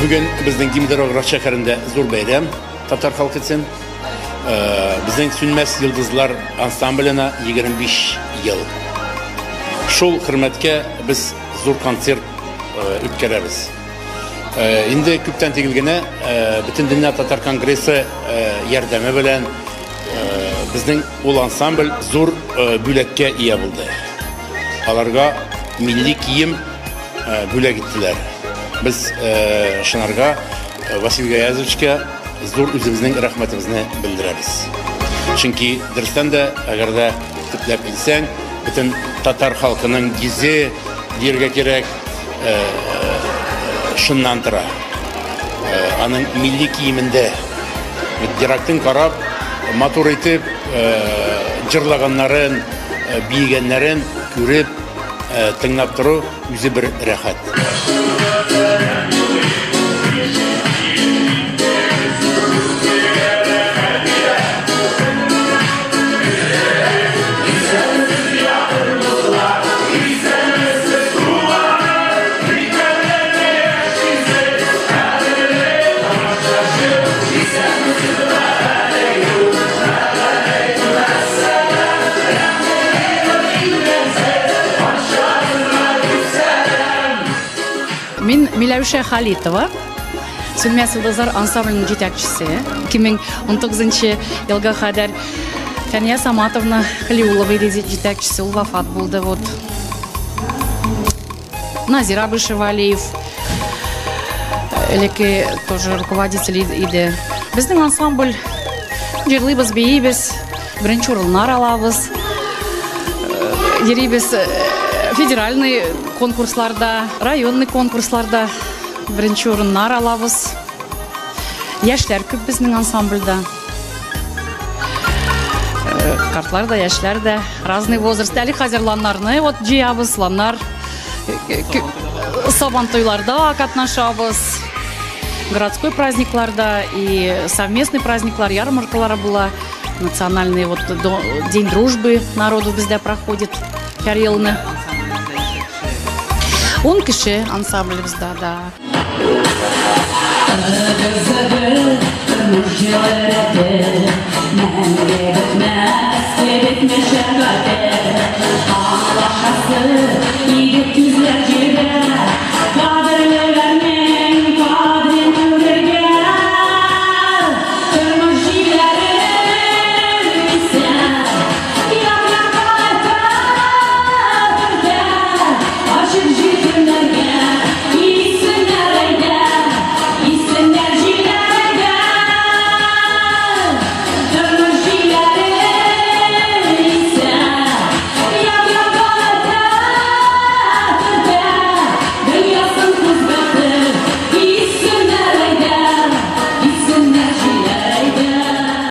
Бүген безнең Димитровград шәһәрендә зур бәйрәм татар халкы өчен. Безнең Сүнмәс йолдызлар ансамбленә 25 ел. Шул хөрмәткә без зур концерт үткәрәбез. Инде күптән түгел генә Бөтендөнья татар конгрессы ярдәме белән безнең ул ансамбль зур бүләккә ия булды. Аларга милли кием бүләк иттеләр. Без шунарга Василий Гаязовичка зур үзебезнең рәхмәтебезне белдерәбез. Чөнки дөрестән дә, әгәр дә төпләп килсәң, бөтен татар халкының йөзе дияргә кирәк, шуннан тора. Аның милли киемендә. Ерактан карап, матур итеп җырлаганнарын, биегәннәрен күреп, тыңлап тору үзе бер рәхәт. Мин Миләүшә Халитова, Сүнмәс йолдызлар ансамбленең җитәкчесе. 2019 елга кадәр Фәния Саматовна Халиулова иде җитәкчесе, ул вафат булды. Вот. Назир Абышевалиев, элекке тоже руководитель иде. Безнең ансамбль җырлыйбыз, биибез, беренче урыннар алабыз. Йөрибез федеральный конкурсларда, районный конкурсларда беренче урыннар алабыз. Яшьләр күп безнең ансамбльдә. Картлар да, яшьләр дә, разный возраст. Әле хәзер ланнарны вот җыябыз, ланнар сабантуйларда катнашабыз. Городской праздникларда и совместный праздниклар, ярмаркалар була. Национальный вот День дружбы народу бездә проходит һәр елны. 10 кеше ансамблебездә, да.